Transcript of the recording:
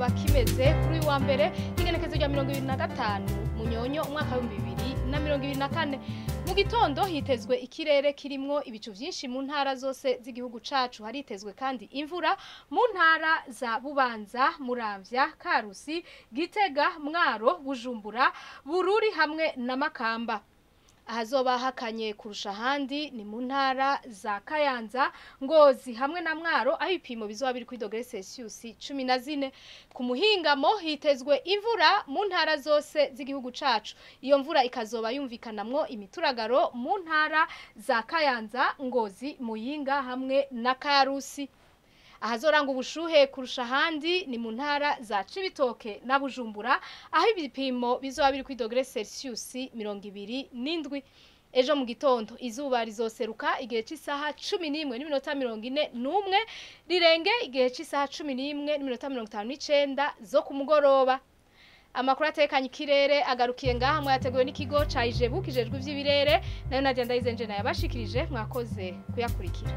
kizoba kimeze kuri uyu wa mbere, igenekezo rya 2025 Munyonyo umwaka wa 2024. Mu gitondo hitezwe ikirere kirimwo ibicu vyinshi mu ntara zose z'igihugu cacu. Haritezwe kandi imvura mu ntara za Bubanza, Muramvya, Karusi, Gitega, Mwaro, Bujumbura, Bururi hamwe na Makamba. Ahazoba hakanye kurusha ahandi ni mu ntara za Kayanza, Ngozi hamwe na Mwaro, aho ibipimo bizoba biri kuri dogere Celsius 14. Ku muhingamo hitezwe imvura mu ntara zose z'igihugu cacu. Iyo mvura ikazoba yumvikanamwo imituragaro mu ntara za Kayanza, Ngozi, Muyinga hamwe na Karusi. Ahazoranga ubushuhe kurusha ahandi ni mu ntara za Cibitoke na Bujumbura, aho ibipimo bizoba biri kuri dogere Celsius 27. Ejo mu gitondo izuba rizoseruka igihe c'isaha 11:41, rirenge igihe c'isaha 11:59 zo ku mugoroba. Amakuru atekanye ikirere agarukiye ngaha, mwayateguwe n'ikigo ca Ijebu kijejwe ivy'ibirere, nayo Nadia Ndayizenje nayabashikirije. Mwakoze kuyakurikira.